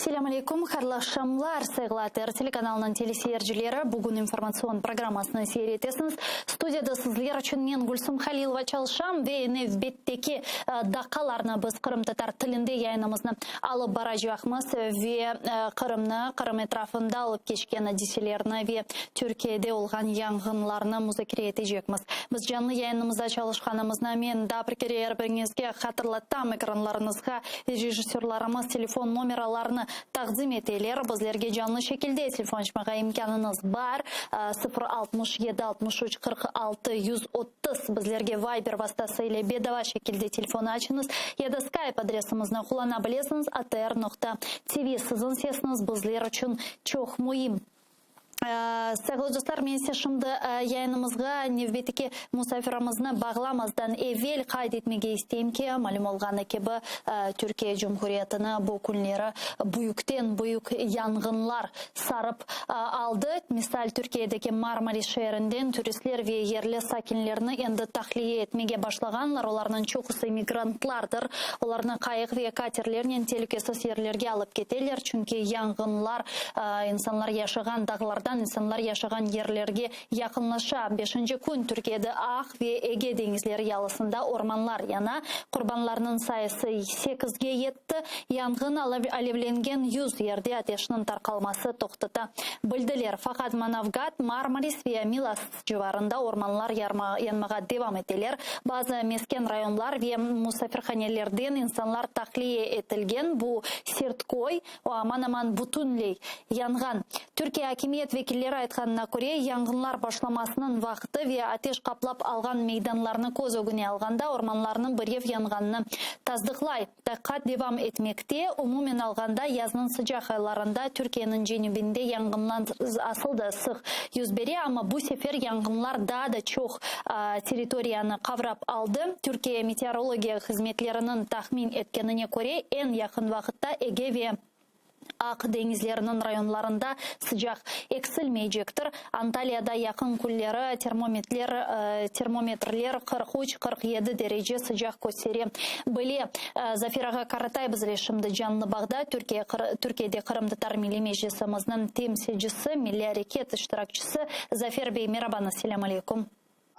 Selâm aleyküm, hayırlı aqşamlar, sayğılı ATR telekanalınıñ teleseyircileri. Bugün informatsion programmasını seyir etesiñiz. Studiyada sizler içün men, Gülsüm Halilova, çalışam ve nevbetteki daqqalarnı biz qırımtatar tilinde yayınımıznı alıp baracaqmız ve Qırımnı, Qırım etrafında olıp keçken adiselerni ve Türkiyede olğan yanğınlarnı muzakere etecekmiz. Biz canlı yayınımızda çalışqanımıznı men daa bir kere er biriñizge hatırlatam, ekranlarıñızğa rejissörlarımız telefon nomeralarını taqdim eteler, bizlerge canlı şekilde telefon açmağa imkânıñız bar, 0 67 63 46 130, bizlerge Viber vastası ile bedava şekilde telefon açıñız ya da Skype adresimizni qullana bilesiñiz, atr noqta tv. Siziñ sesiñiz bizler içün çoq müim. Sayğılı dostlar, men ise şimdi yayınımızğa nevbetteki musafirimizni bağlamazdan evel qayd etmege isteyim ki, malüm olğanı kibi, Türkiye Cumhuriyetini bu künleri büyükten-büyük yanğınlar sarıp aldı. Misal, Türkiyedeki Marmaris şeerinden turistler ve yerli sakinlerni endi tahliye etmege başlağanlar, olarnıñ çoqusı immigrantlardır. Olarnı qayıq ve katerlernen telükesiz yerlerge alıp keteler, çünki yanğınlar İnsanlar yaşağan dağlardan insanlar yaşağan yerlerge yaqınlaşa. Beşinci kün Türkiyede Aq ve Ege deñizleri yalısında ormanlar yana. Qurbanlarnıñ sayısı sekizge yetti. Yanğın alevlengen 100 yerde ateşniñ tarqalması toqtata bildiler. Faqat Manavgat, Marmaris ve Milas civarında ormanlar yanmağa devam eteler. Bazı mesken rayonlar ve musafirhanelerden insanlar tahliye etilgen. Bu Sertköy, O aman-aman bütünley yanğan. Türkiye akimiyet vekilleri aytqanına köre, yanğınlar başlamasınıñ vaqtı ve ateş qaplap alğan meydanlarnı köz ögüne alğanda ormanlarnıñ birev yanğanını tasdıqlay. Taqiqat devam etmekte. Umumen alğanda, yaznıñ sıcaq aylarında Türkiyeniñ cenübinde yanğınlar asıl da sıq yüz bere, amma bu sefer yanğınlar daa da çoq territoriyanı qavrap aldı. Türkiye meteorologiya hızmetleriniñ tahmin etkenine köre, eñ yaqın vaqıtta Ege ve Aq deñizleriniñ rayonlarında sıcaq eksilmeycektir. Antaliyada yaqın künleri termometler termometrler 43, 47 derece sıcaq köstere bile. Zafer ağa Karatay bizle şimdi canlı bağda, Türkiye Türkiyede Qırımtatar Milliy Meclisimizniñ temsilcisi, milliy areket iştirakçisi. Zafer bey, merabañız, selâm aleyküm.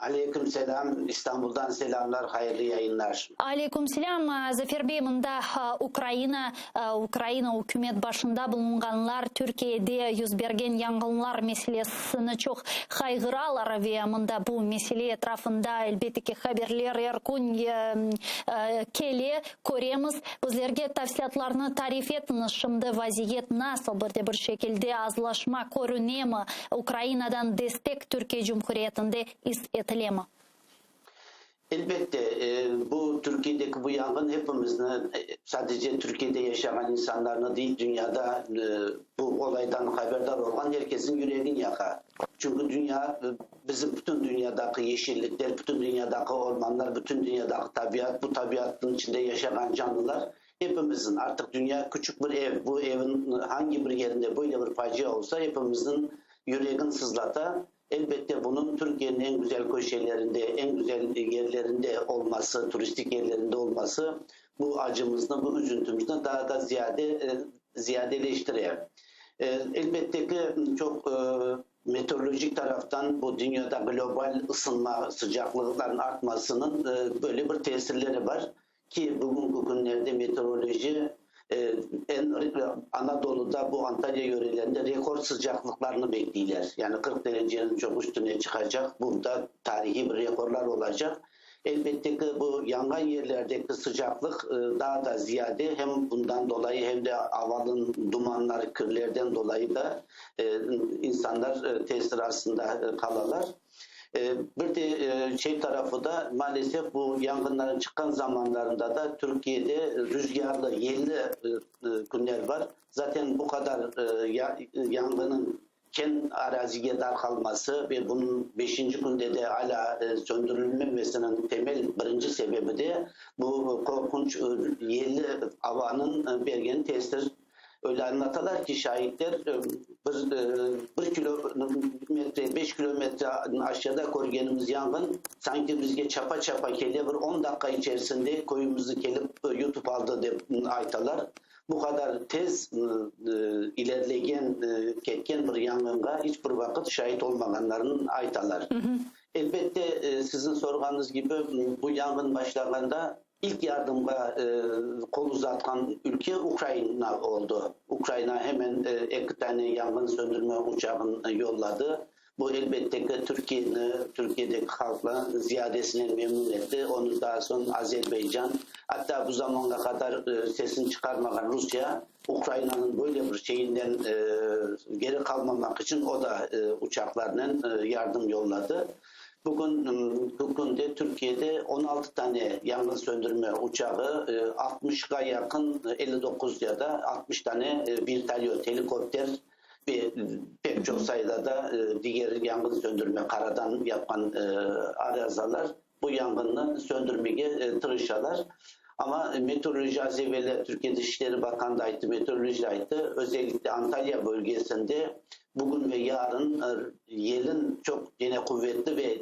Aleyküm selâm, İstanbuldan selâmlar, hayırlı yayınlar. Aleyküm selâm, Zafer bey, mında Ukraina, Ukraina ükümet başında bulunğanlar Türkiyede yüz bergen yanğınlar meselesini çoq qayğıralar ve mında bu mesele etrafında elbette ki haberler er kün kele, köremiz. Bizlerge tafsilâtlarnı tarif etiñiz, şimdi vaziyet nasıl, bir de bir şekilde azlaşma körünemi, Ukrainadan destek Türkiye Cumhuriyetinde is etilemi? Elbette, bu Türkiyedeki bu yanğın hepimizni, sadece Türkiyede yaşağan insanlarnı değil, dünyada bu olaydan haberdar olğan herkesin yüregin yaqa. Çünki dünya, bizim bütün dünyadaki yeşillikler, bütün dünyadaki ormanlar, bütün dünyadaki tabiat, bu tabiatnıñ içinde yaşağan canlılar hepimizin, artıq dünya küçük bir ev, bu evin hangi bir yerinde böyle bir facia olsa, hepimizniñ yüregin sızlata. Elbette, bunıñ Türkiyeniñ eñ güzel köşelerinde, eñ güzel yerlerinde olması, turistik yerlerinde olması bu acımıznı, bu üzüntimizni daa da ziyade ziyadeleştire. Elbette ki, çoq meteorolojik taraftan bu dünyada global ısınma, sıcaqlıqların artmasınıñ böyle bir tesirleri bar ki, bugünki künlerde meteoroloji Anadoluda, bu Antalya yörelerinde rekord sıcaqlıqlarnı bekleyler. Yani 40 dereceniñ çoq üstüne çıqacaq, bu da tarihiy bir rekorlar olacaq. Elbette ki, bu yanğan yerlerdeki sıcaqlıq daa da ziyade, hem bundan dolayı, hem de avanıñ dumanlar, kirlerden dolayı da insanlar tesir astında qalalar. Bir de şey tarafı da, maalesef, bu yanğınların çıqqan zamanlarında da Türkiyede rüzgarlı, yelli künler bar. Zaten bu qadar yanğınıñ Keñ arazige darqalması ve bunıñ beşinci künde de alâ söndürilmemesiniñ temel birinci sebebi de bu qorqunç yelli avanıñ bergen tesir. Öyle añlatalar ki, şaitler, bir bir kilometre, beş kilometre aşağıda körgenimiz yanğın sanki bizge çapa-çapa kele, bir on daqqa içerisinde köyümizni kelip yutıp aldı, dep aytalar. Bu qadar tez ilerlegen, ketken bir yanğınğa iç bir vaqıt şahit olmağanlarını aytalar. Elbette, siziñ sorğanıñız kibi, bu yanğın başlağanda ilk yardımğa qol uzatqan ülke Ukraina oldı. Ukraina hemen eki tane yanğın söndürme uçağını yolladı. Bu, elbette ki, Türkiyeni, Türkiyedeki halqnı ziyadesinen memnun etti. Onı daa soñ Azerbaycan, atta bu zamanğa qadar sesini çıqarmağan Rusiye Ukrainanıñ böyle bir şeyinden geri qalmamaq içün o da uçaqlarnen yardım yolladı. Bugün bugünde Türkiyede 16 tane yanğın söndürme uçağı, 60-qa yaqın, 59 ya da 60 tane vertolyot, helikopter Ve pek çoq sayıda da diger yanğın söndürme qaradan yapqan arızalar bu yanğınnı söndürmege tırışalar. Amma meteoroloji az evelâ Türkiye Dış işleri Bakanı da ayttı, meteoroloji de ayttı, özellikle Antalya bölgesinde bugün ve yarın yelin çoq gene quvetli ve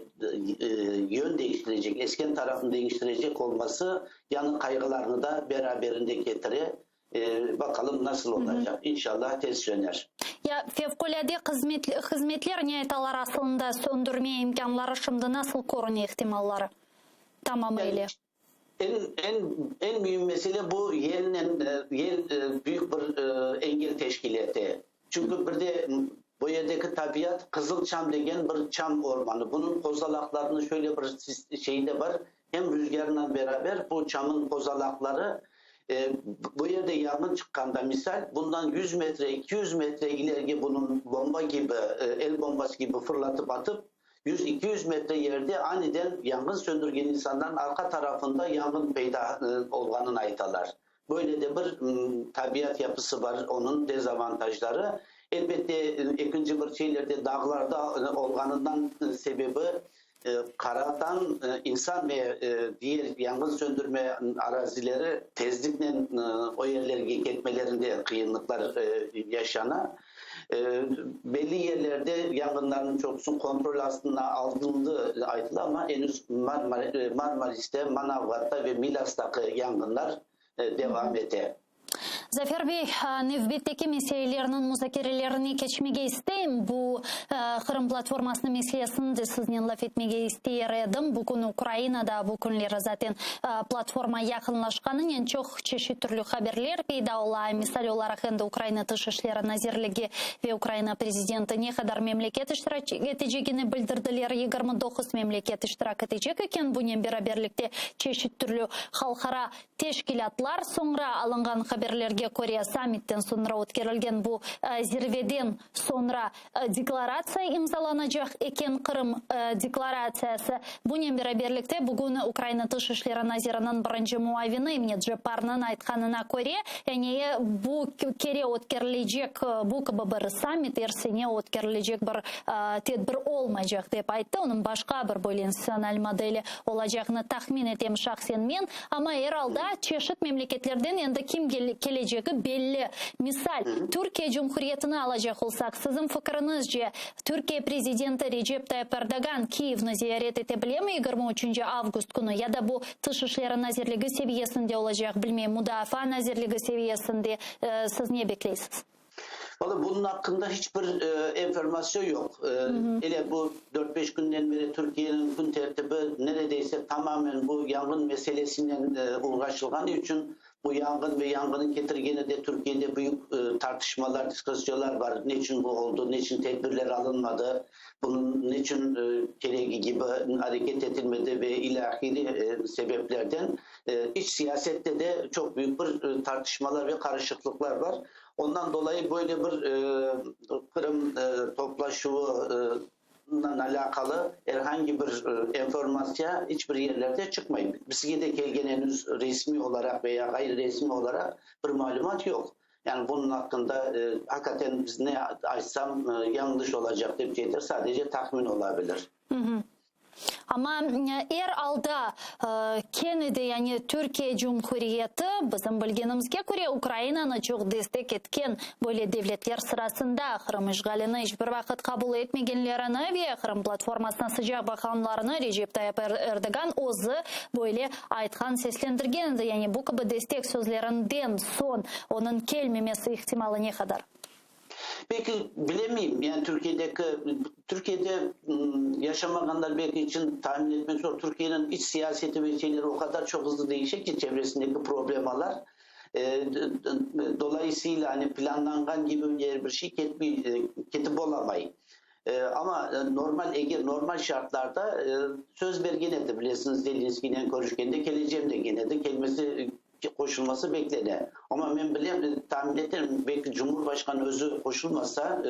yön deñiştirecek, esken tarafını deñiştirecek olması yañı qayğılarnı da beraberinde ketire. Baqalım nasıl olacaq, inşallah tez söner. Ya fevqulâde hızmetler ne aytalar aslında, söndürme imkânları şimdi nasıl körüne ihtimalları tamamı ile? Eñ, eñ, eñ müim mesele bu yelnen, yel büyük bir engel teşkil ete. Çünki bir de bu yerdeki tabiat qızıl çam degen bir çam ormanı. Bunıñ qozalaqlarını şöyle bir şeyi de bar, hem rüzgarla beraber bu çamın qozalaqları bu yerde yanğın çıqqanda, misal, bundan 100 metre, 200 metre ilerige bunıñ bomba kibi, el bombası kibi fırlatıp atıp, 100-200 metre yerde aniden yanğın söndürgen insanların arqa tarafında yanğın peyda olğanını aytalar. Böyle de bir tabiat yapısı bar, onıñ dezavantajları. Elbette, ekinci bir şeylerde dağlarda olğanından sebebi qaradan insan ve diger yanğın söndürme arazileri tezliknen o yerlerge ketmelerinde qıyınlıqlar yaşana. Belli yerlerde yanğınlarnıñ çoqusı kontrol astına alındı aytıla, amma enüz Marmariste, Manavgatta ve Milasdaki yanğınlar devam ete. Zafer bey, nevbetteki meselelerniñ muzakerelerine keçmege isteyim. Bu Qırım platformasınıñ meselesini de siznen laf etmege ister edim. Bugün Ukrainada bu künleri zaten platforma yaqınlaşqanınen çoq çeşit türlü haberler peyda ola. Misal olaraq, endi Ukraina Tış işleri nazirligi ve Ukraina prezidenti ne qadar memleket iştirak etecegini bildirdiler, 29 memleket iştirak etecek eken. Bunen beraberlikte çeşit türlü halqara Teşkilâtlar soñra alınğan haberlerge köre, sammitten soñra ötkerilgen bu zirveden soñra deklaratsiya imzalanacaq eken, Qırım deklaratsiyası. Bunen beraberlikte, bugün Ukraina Tış işleri naziriniñ birinci muavini Emine Cepparnıñ aytqanına köre, yani bu kere ötkerilecek bu kibi bir sammit er sene ötkerilecek bir tedbir olmaycaq, dep ayttı. Onıñ başqa bir böyle institutsional modeli olacağını tahmin etem şahsen men. Amma er alda çeşit memleketlerden endi kim kelecegi belli. Misal, Türkiye Cumhuriyetini alacaq olsaq, siziñ fikiriñizce, Türkiye prezidenti Recep Tayyip Erdoğan Kiyevni ziyaret ete bilemi 23 avgust künü ya da bu Tış işleri nazirligi seviyesinde olacaq, bilmeyim, Mudafaa nazirligi seviyesinde, siz ne bekleysiz? Valla, bunıñ aqqında hiç bir enformasyon yoq. Ele bu dört-beş künden beri Türkiyeniñ kün tertibi neredeyse tamamen bu yanğın meselesinen uğraşılğanı içün, bu yanğın ve yanğını ketirgeni de Türkiyede büyük tartışmalar, diskussiyalar bar, neçün bu oldı, neçün tedbirler alınmadı, bunıñ neçün keregi kibi areket etilmedi ve ilâhiri sebeplerden iç siyasette de çoq büyük bir tartışmalar ve qarışıqlıqlar bar. Ondan dolayı böyle bir Qırım toplaşuvınen alâqalı er angi bir enformatsiya iç bir yerlerde çıqmay. Bizge de kelgen enüz resmiy olaraq veya ğayrı resmiy olaraq bir malümat yoq. Yani bunıñ aqqında aqiqaten biz ne aytsam yañlış olacaq dep şeyler sadece tahmin ola bilir. Amma er alda kene de, yani Türkiye Cumhuriyeti, bizim bilgenimizge köre, Ukrainanı çoq destek etken böyle devletler sırasında, Qırım işğalini iç bir vaqıt qabul etmegenlerini ve Qırım platformasına sıcaq baqqanlarını Recep Tayyip Erdoğan özü böyle aytqan, seslendirgen edi. Yani bu kibi destek sözlerinden soñ onıñ kelmemesi ihtimalı ne qadar? Belki, bilemeyim, yani Türkiyedeki, Türkiyede yaşamağanlar belki içün tahmin etmek zor. Türkiyeniñ iç siyaseti ve şeyleri o qadar çoq hızlı değişe ki, çevresindeki problemalar, dolayısıyla hani planlanğan gibi er bir şey ketmey, ketip olamay. Amma normal, eger normal şartlarda söz bergen edi, bilesiñiz, Zelenskiynen körüşkende kelecem degen edi, kelmese qoşulması beklene. Amma men bilem, tahmin etem, belki Cumhurbaşqanı özü qoşulmasa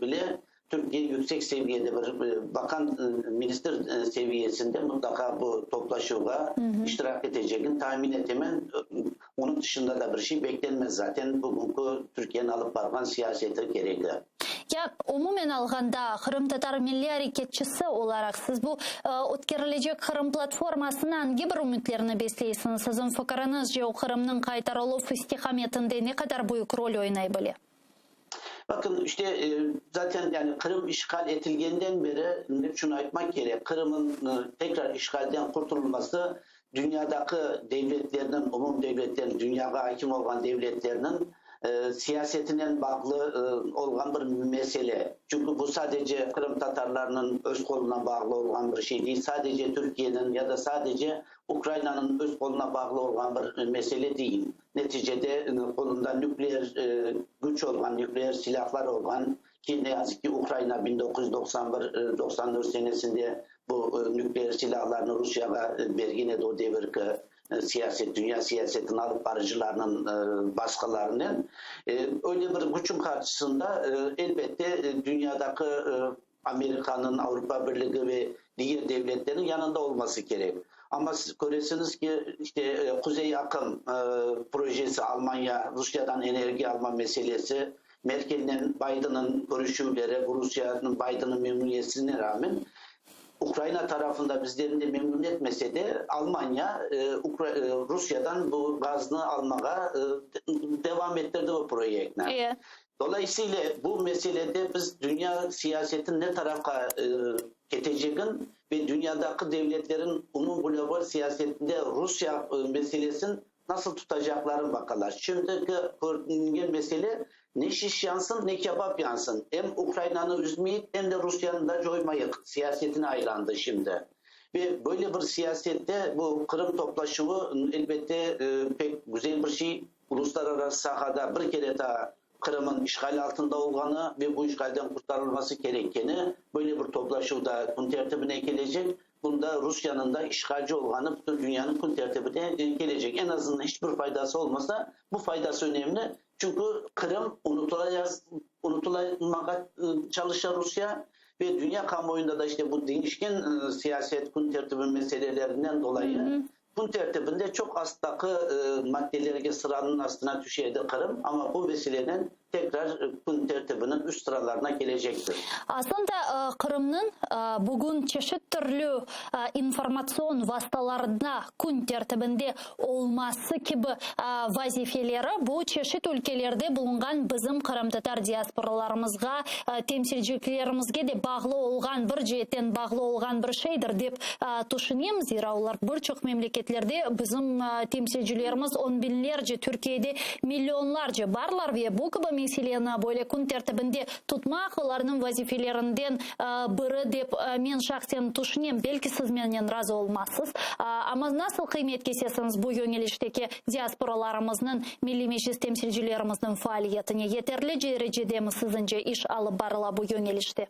bile, Türkiye yüksek seviyede bir baqan, ministr seviyesinde mıtlaqa bu toplaşuvğa iştirak etecegini tahmin etemen. Onıñ tışında da bir şey beklenmez zaten, bugünki Türkiyeniñ alıp barğan siyaseti keregi. Ya, umumen alğanda, qırımtatar milliy areketçisi olaraq siz bu ötkerilecek Qırım platformasına angi bir ümütlerni besleysiñiz? Siziñ fikiriñizce, o Qırımnıñ qaytarıluv istiqametinde ne qadar büyük rol oynay bile? Bakın, işte, zaten yani Qırım işğal etilgenden beri, şunı aytmaq kerek, Qırım'ın tekrar işğalden qurtulması dünyadaki devletlerniñ, umum devletlerniñ, dünyağa akim olğan devletlerniñ siyasetinen bağlı olğan bir mesele. Çünki bu sadece qırımtatarlarnıñ öz qoluna bağlı olğan bir şey değil, sadece Türkiyeniñ ya da sadece Ukrainanıñ öz qoluna bağlı olğan bir mesele değil. Neticede qolunda nükleer güç olğan, nükleer silâhlar olğan, ki ne yazıq ki Ukraina 1991, 94 senesinde bu nükleer silâhlarnı Rusiyağa bergen edi o devirki siyaset, dünya siyasetini alıp barıcılarnıñ basqılarınen. Öyle bir güçün qarşısında elbette dünyadaki Amerikanıñ, Avropa Birligi ve diger devletlerniñ yanında olması kerek. Amma siz köresiñiz ki, işte Quzey aqım projesi, Almanya Rusiyadan energiya alma meselesi, Merkelnen Baydenniñ körüşüvleri, bu Rusiyanıñ Baydenniñ memnüniyetsizligine rağmen, Ukraina tarafında bizlerni de memnün etmese de, Almanya Rusiyadan bu gaznı almağa devam ettirdi bu proyektni. Dolayısıyla bu meselede biz dünya siyasetin ne tarafqa ketecegin ve dünyadaki devletlerin umum global siyasetinde Rusya meselesin nasıl tutacaqların baqalar. Şimdiki körüngen mesele ne şiş yansın, ne kebap yansın. Em Ukrainanı üzmeyik, em de Rusyanı da coymayıq siyasetine aylandı şimdi. Ve böyle bir siyasette bu Qırım toplaşuvı elbette pek güzel bir şey. Uluslararası sahada bir kere daa Qırım'ın işğal altında olğanı ve bu işğalden qurtarılması kerekkeni böyle bir toplaşuv da kün tertibine kelecek. Bunda Rusiyanıñ da işğalci olğanı bütün dünyanıñ kün tertibine kelecek. Eñ azından hiç bir faydası olmasa, bu faydası önemli. Çünki Qırım unutılmağa çalışa Rusiya ve dünya kamuoyunda da işte bu deñişken siyaset kün tertibi meselelerinden dolayı Kün tertibinde çoq asttaki maddelerge sıranıñ astına tüşe edi Qırım, amma bu vesilenen tekrar kün tertibiniñ üst sıralarına kelecektir. Aslında Qırımnıñ bugün çeşit türlü informatsion vastalarında kün tertibinde olması kibi vazifeleri bu çeşit ülkelerde bulunğan bizim qırımtatar diasporalarımızğa, temsilciliklerimizge de bağlı olğan, bir ceetten bağlı olğan bir şeydir, dep Tüşünem, zira olar bir çoq memleketlerde bizim temsilcilerimiz on biñlerce, Türkiyede millionlarca barlar ve bu kibi meseleni böyle kün tertibinde tutmaq olarnıñ vazifelerinden biri dep men şahsen tüşünem. Belki siz mennen razı olmazsız, amma nasıl qıymet kesesiñiz bu yöñelişteki diasporalarımıznıñ, Milliy Meclis temsilcilerimizniñ faaliyetine? Yeterli derecedemi siziñce iş alıp barıla bu yöñelişte?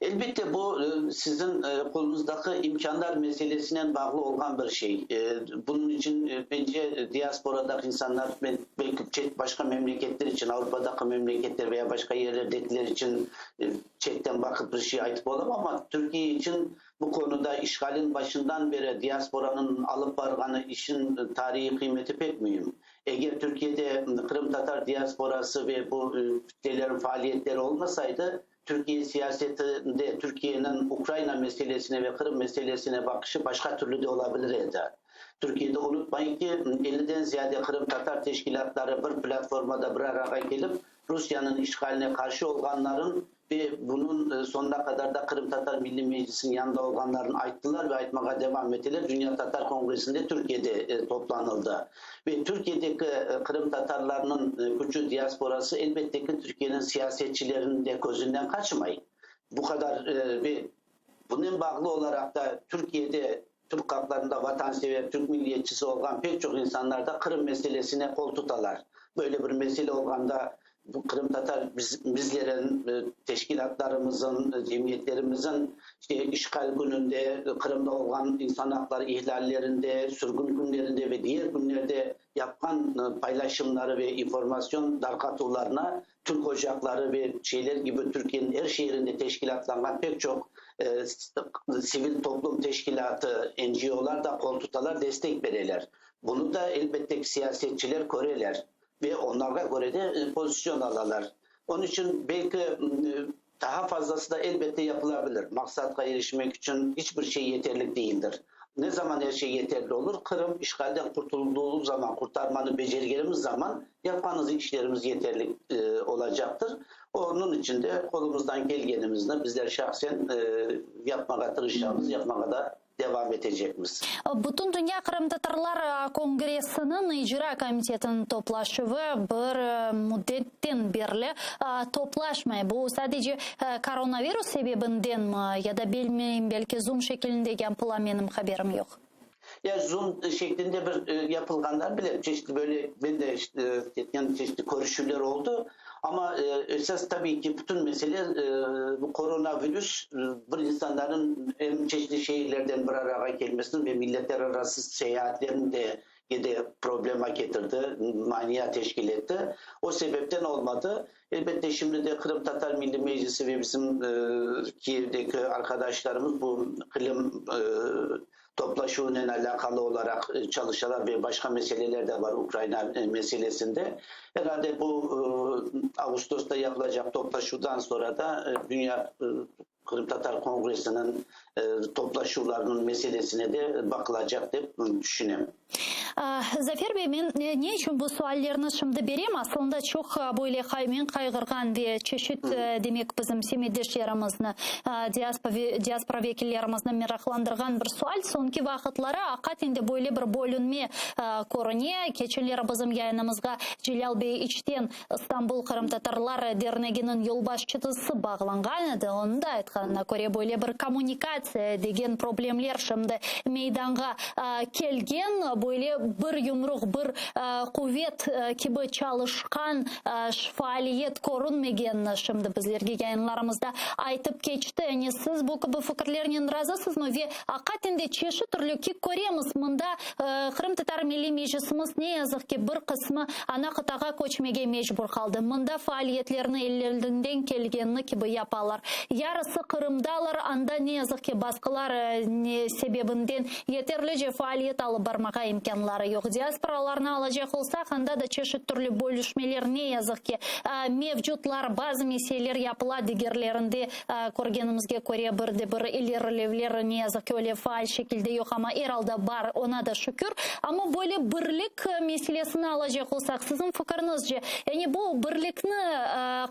Elbette, bu siziñ qoluñızdaki imkânlar meselesinen bağlı olğan bir şey. Bunıñ içün, bence, diasporadaki insanlar, belki çet başqa memleketler içün, Avropadaki memleketler veya başqa yerlerdekiler içün çetten baqıp bir şey aytıp olamam, amma Türkiye içün bu konuda işğalin başından beri diasporanıñ alıp barğanı işin tarihiy qıymeti pek müim. Eger Türkiyede Qırımtatar diasporası ve bu kütlelerin faaliyetleri olmasaydı, Türkiye siyasetinde Türkiyeniñ Ukraina meselesine ve Qırım meselesine baqışı başqa türlü de olabilir edi. Türkiyede unutmayın ki, elliden ziyade qırımtatar teşkilâtları bir platformada bir arağa kelip, Rusiyeniñ işğaline qarşı olğanların ve bunıñ soñuna qadar da Qırımtatar Milliy Meclisiniñ yanında olğanlarını ayttılar ve aytmağa devam eteler. Dünya Tatar Kongressinde Türkiyede toplanıldı. Ve Türkiyedeki qırımtatarlarnıñ küçü diasporası, elbette ki, Türkiyeniñ siyasetçileriniñ de közünden qaçmay. Bu qadar ve bunen bağlı olaraq da Türkiyede türk halqlarında vatansever, türk milliyetçisi olğan pek çoq insanlar da Qırım meselesine qol tutalar. Böyle bir mesele olğanda bu qırımtatar biz, bizlerin, teşkilâtlarımızın, cemiyetlerimizin işte işğal kününde, Qırımda olğan insan aqları ihlallerinde, sürgün künlerinde ve diğer künlerde yapqan paylaşımları ve informasyon darqatuvlarına Türk ocaqları ve şeyler kibi Türkiyeniñ er şeerinde teşkilâtlanğan pek çoq sivil toplum teşkilâtı, NGOlar da qol tutalar, destek bereler. Bunı da elbette ki siyasetçiler köreler. Ve onlarğa köre de pozisyon alalar. Onıñ içün belki daha fazlası da elbette yapılabilir. Maqsatqa irişmek içün iç bir şey yeterlik değildir. Ne zaman er şey yeterli olur? Qırım işğalden qurtuldığı zaman, qurtarmanı becergenimiz zaman yapqanız işlerimiz yeterlik olacaqtır. Onıñ içün de qolumızdan kelgenimizni bizler şahsen yapmağa tırışamız, yapmağa da devam etecekmiz. Bütün Dünya Qırımtatarlar Kongressiniñ icra komitetiniñ toplaşuvı bir müddetten berli toplaşmay. Bu sadece koronavirus sebebindenmi ya da bilmeyim, belki Zoom şekilinde yapıla, menim haberim yoq. Ya Zoom şeklinde bir yapılğandan bilem, çeşitli böyle men de ketken çeşitli körüşüvler oldı. Amma esas tabiiy ki, bütün mesele bu koronavirüs bir insanların em çeşitli şehirlerden bir arağa kelmesini ve milletler arası seyaatlerini de de problema ketirdi, mania teşkil etti. O sebepten olmadı. Elbette, şimdi de Qırımtatar Milliy Meclisi ve bizim Kiyevdeki arqadaşlarımız bu Qırım toplaşuvınen alâqalı olaraq çalışalar ve başqa meseleler de bar Ukraina meselesinde. Herhalde bu ağustosta yapılacaq toplaşuvdan sonra da Dünya Qırımtatar Kongressiniñ toplaşuvlarınıñ meselesine de baqılacaq dep tüşünem. Zafer bey, men ne içün bu suallerni şimdi berem? Aslında çoq böyle men qayğırğan ve çeşit, demek, bizim semetdeşlerimizni, diaspora vekillerimizni meraqlandırğan bir sual. Soñki vaqıtları aqaten de böyle bir bölünme körüne. Keçenleri bizim yayınımızğa Celâl bey İçten İstanbul qırımtatarlar derneginiñ yolbaşçısı bağlanğan edi. Onıñ da aytqanına köre, böyle bir kommunikatsiya degen problemler şimdi meydanğa kelgen, böyle bir yumruq, bir quvet kibi çalışqan faaliyet körünmegenini şimdi bizlerge yayınlarımızda aytıp keçti. Yani siz bu kibi fikirlernen razısızmı ve aqaten de çeşit türlü ki köremiz, mında Qırımtatar Milliy Meclisimiz ne yazıq ki bir qısmı ana qıtağa köçmege mecbur qaldı. Mında faaliyetlerini ellerinden kelgenini kibi yapalar. Yarısı Qırımdalar, anda ne yazıq ki basqılar sebebinden yeterlice faaliyet alıp barmağa imkânları yoq. Diasporalarnı alacaq olsaq, anda da çeşit türlü bölüşmeler ne yazıq ki mevcutlar, bazı meseleler yapıla, digerlerinde Körgenimizge köre, bir de bir ilerilevler, ne yazıq ki, öyle faal şekilde yoq, amma er alda bar, oña da şükür. Amma böyle birlik meselesini alacaq olsaq, siziñ fikiriñizce, yani bu birlikni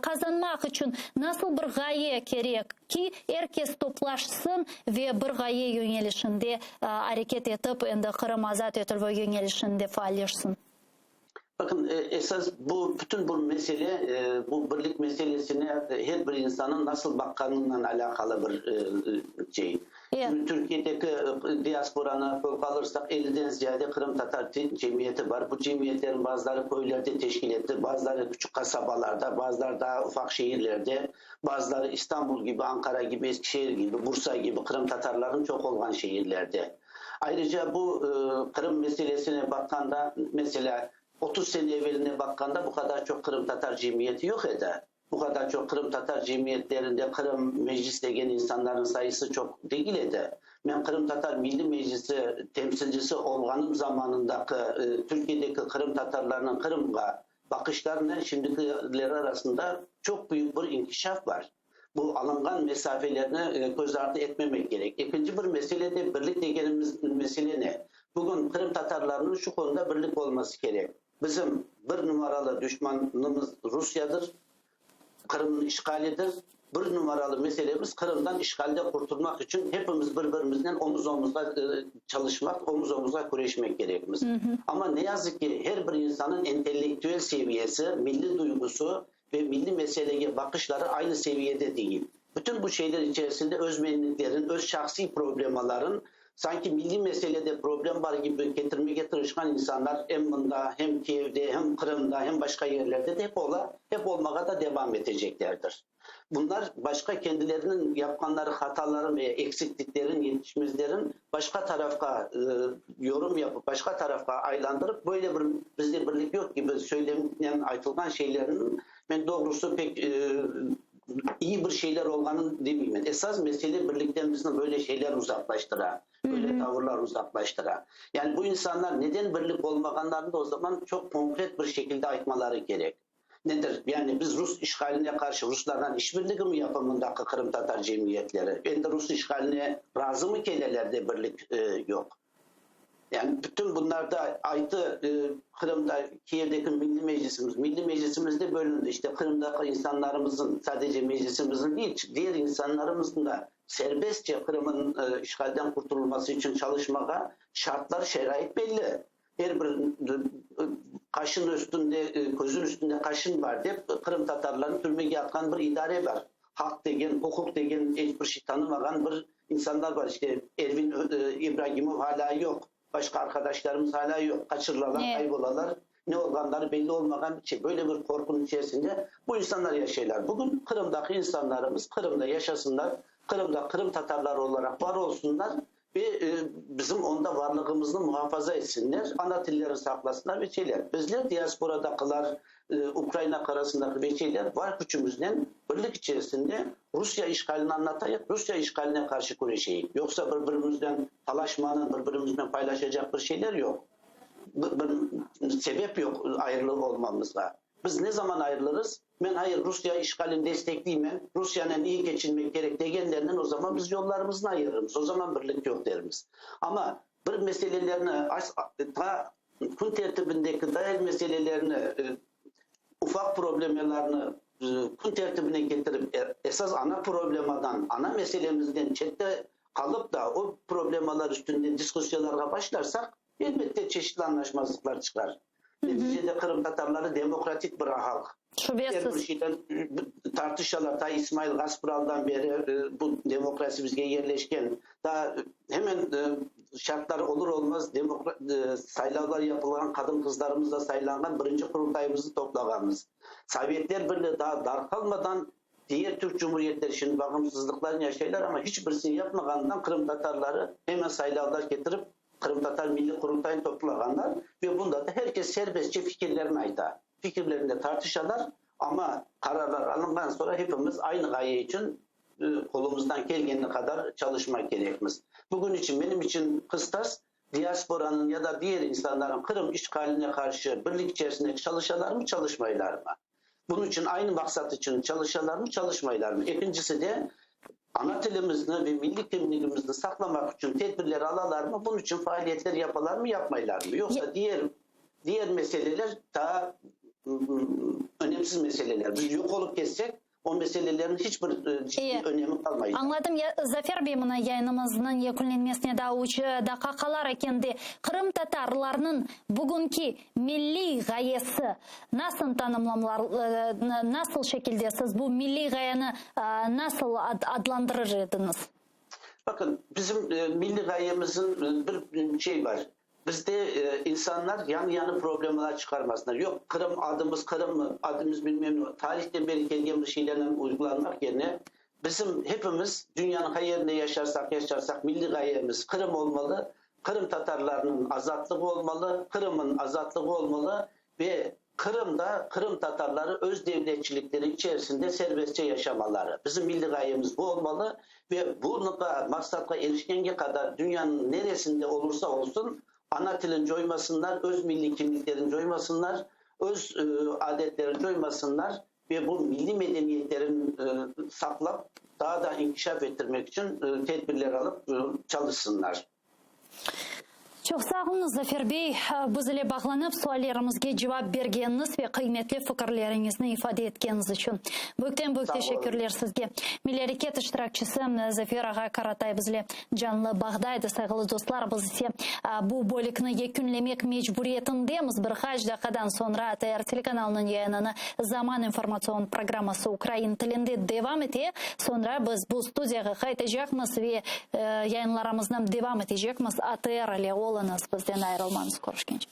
qazanmaq içün nasıl bir ğaye kerek ki, er kes toplaşsın ve bir ğaye yöñelişinde areket etip, endi Qırım azat etilüvi yöñelişinde faalleşsin? Bakın, esas bu bütün bu mesele, bu birlik meselesine her bir insanın nasıl baqqanınen alâqalı bir şey. Şimdi Türkiyedeki diasporanı qolğa alırsak, elliden ziyade qırımtatar cemiyeti bar. Bu cemiyetlerin bazıları köylerde teşkil etti, bazıları küçük qasabalarda, bazıları daa ufaq şehirlerde, bazıları İstanbul kibi, Ankara kibi, Eskişehir kibi, Bursa kibi qırımtatarlarnıñ çoq olğan şehirlerde. Ayrıca bu Qırım meselesine baqqanda, meselâ, 30 sene eveline baqqanda bu qadar çoq qırımtatar cemiyeti yoq edi. Bu qadar çoq qırımtatar cemiyetlerinde Qırım Meclis degen insanlarnıñ sayısı çoq degil edi. Men Qırımtatar Milliy Meclisi temsilcisi olğanım zamanındaki Türkiyedeki qırımtatarlarnıñ Qırımğa baqışlarınen şimdikileri arasında çoq büyük bir inkişaf bar. Bu alınğan mesafelerni köz ardı etmemek kerek. Ekinci bir mesele de birlik degenimiz mesele ne? Bugün qırımtatarlarnıñ şu konuda birlik olması kerek. Bizim bir numaralı duşmanımız Rusiyadır, Qırımnıñ işğalidir. Bir numaralı meselemiz Qırımdan işğalden qurtulmaq içün hepimiz bir-birimiznen omuz-omuzğa çalışmaq, omuz-omuzğa küreşmek kerekmiz. Amma ne yazıq ki, her bir insannıñ entellektüel seviyesi, milliy duyğusı ve milliy meselege baqışları aynı seviyede degil. Bütün bu şeyler içerisinde özmenliklerin, öz şahsiy problemaların sanki milliy meselede problem bar kibi ketirmege tırışqan insanlar em mında, hem Kiyevde, hem Qırımda, hem başqa yerlerde de hep ola, hep olmağa da devam eteceklerdir. Bunlar başqa kendileriniñ yapqanları hataların veya eksikliklerin, yetişmezlerin başqa tarafqa yorum yapıp, başqa tarafqa aylandırıp, böyle bir bizde birlik yoq kibi söylemnen aytılğan şeylerniñ men doğrusı pek iyi bir şeyler olğanın demeymen. Esas mesele birlikten bizni böyle şeyler uzaqlaştıra, böyle tavırlar uzaqlaştıra. Yani bu insanlar neden birlik olmağanlarını da o zaman çoq konkret bir şekilde aytmaları kerek. Nedir? Yani biz rus işğaline qarşı ruslardan işbirligi mi yapa mındaki qırımtatar cemiyetleri? Endi rus işğaline razı mı keleler de birlik yoq? Yani bütün bunlarda aytı Qırımda, Kiyevdeki Milli Meclisimiz, Milli Meclisimiz de bölündi. İşte Qırımdaki insanlarımızın, sadece Meclisimizin değil, diğer insanlarımızın da serbestçe Qırımın işğalden qurtulması içün çalışmağa şartlar, şerait belli. Er bir qaşın üstünde, közün üstünde qaşın bar dep qırımtatarlarnı türmege atqan bir idare bar. Haq degen, uquq degen eç bir şey tanımağan bir insanlar bar. İşte Ervin İbragimov alâ yoq, başqa arqadaşlarımız alâ yoq, qaçırılalar, qaybolalar, ne olğanları belli olmağan bir şey. Böyle bir qorqunıñ içerisinde bu insanlar yaşaylar. Bugün Qırımdaki insanlarımız Qırımda yaşasınlar, Qırımda qırımtatarlar olaraq bar olsunlar, Ve bizim onda varlığımıznı muhafaza etsinler, ana tillerini saqlasınlar ve şeyler. Bizler diasporadakılar, Ukraina qarasındaki ve şeyler var küçümiznen birlik içerisinde Rusya işğalini añlatayıq, Rusya işğaline qarşı küreşeyik. Yoqsa bir-birimizden talaşmanıñ, bir-birimiznen paylaşacaq bir şeyler yoq. Bir sebep yoq ayrılı olmamızğa. Biz ne zaman ayrılırız? Men, hayır, Rusya işğalini destekleymen, Rusyanen iyi keçinmek kerek degenlernen o zaman biz yollarımıznı ayırırmız, o zaman birlik yoq dermiz. Amma bir meselelerni ta kün tertibindeki dair meselelerni, ufaq problemalarnı kün tertibine ketirip, esas ana problemadan, ana meselemizden çette qalıp da o problemalar üstünde diskussiyalarğa başlarsaq, Elbette, çeşitli añlaşmazlıqlar çıqar. Neticede qırımtatarları demokratik bir halq. Şübesiz. Er bir şeyden tartışalar. Ta İsmail Gaspraldan beri bu demokrasi bizge yerleşken. Ta hemen şartlar olur-olmaz saylavlar yapılğan, qadın-qızlarımız da saylanğan birinci Qurultayımıznı toplağanmız. Sovetler Birliği daa darqalmadan Diğer Türk cumhuriyetleri şimdi bağımsızlıqlarını yaşaylar, amma hiç birisini yapmağanından qırımtatarları hemen saylavlar ketirip Qırımtatar Milliy Qurultayını toplağanlar ve bunda da her kes serbestçe fikirlerini ayta. Fikirlerinde tartışalar, amma qararlar alınğan sonra hepimiz aynı ğaye içün qolumızdan kelgeni qadar çalışmaq kerekmiz. Bugün içün menim içün qıstas, diasporanıñ ya da diğer insanların Qırım işğaline qarşı birlik içerisinde çalışalarmı, çalışmaylarmı? Bunıñ içün aynı maqsat içün çalışalarmı, çalışmaylarmı? Ekincisi de, ana tilimizni ve milliy kimligimizni saqlamaq içün tedbirler alalarmı, bunıñ içün faaliyetler yapalarmı, yapmaylarmı? Yoqsa diğer diğer meseleler daa önemsiz meseleler. Biz yoq olıp ketsek, o meselelerniñ hiç bir ciddiy önemi qalmaycaq. Añladım. Zafer bey, mına yayınımıznıñ yekünlenmesine daa üç daqqa qalar eken de, qırımtatarlarnıñ bugünki milliy ğayesi nasıl tanımlamlar, nasıl şekilde siz bu milliy ğayeni nasıl adlandırır ediñiz? Bakın, bizim milliy ğayemizin bir şey bar. Bizde insanlar yañı-yañı problemalar çıqarmasınlar. Yoq, Qırım, adımız Qırımmı, adımız bilmem ne, tarihten beri kelgen bir şeylernen uyğulanmaq yerine, bizim hepimiz dünyanıñ qay yerinde yaşarsaq, yaşarsaq, milliy ğayemiz Qırım olmalı, qırımtatarlarnıñ azatlığı olmalı, Qırımın azatlığı olmalı ve. Qırımda Qırım Tatarları öz devletçilikleri içerisinde serbestçe yaşamaları. Bizim milli ğayemiz bu olmalı ve bu maqsatqa erişkenge qadar dünyanıñ neresinde olursa olsun ana tilin coymasınlar, öz milliy kimliklerini coymasınlar, öz adetlerini coymasınlar ve bu milliy medeniyetlerini saqlap, daa da inkişaf ettirmek içün tedbirler alıp çalışsınlar. Çoq sağ oluñız, Zafer bey, biz ile bağlanıp, suallerimizge cevap bergeniñiz ve qıymetli fikirleriñizni ifade etkeniñiz içün. Büyükten-büyük teşekkürler sizge. Milliy areket iştirakçisi Zafer ağa Karatay bizle canlı bağda edi. Sayğılı dostlar, biz ise bu bölükni yekünlemek mecburiyetindemiz. Bir qaç daqiqadan soñra ATR telekanalınıñ yayınını Zaman informatsion programması ukrain tilinde devam ete. Soñra biz bu studiyağa qaytacaqmız ve Yayınlarımıznı devam etecekmiz. ATR ile oluñız, bizden ayırılmañız. Körüşkence.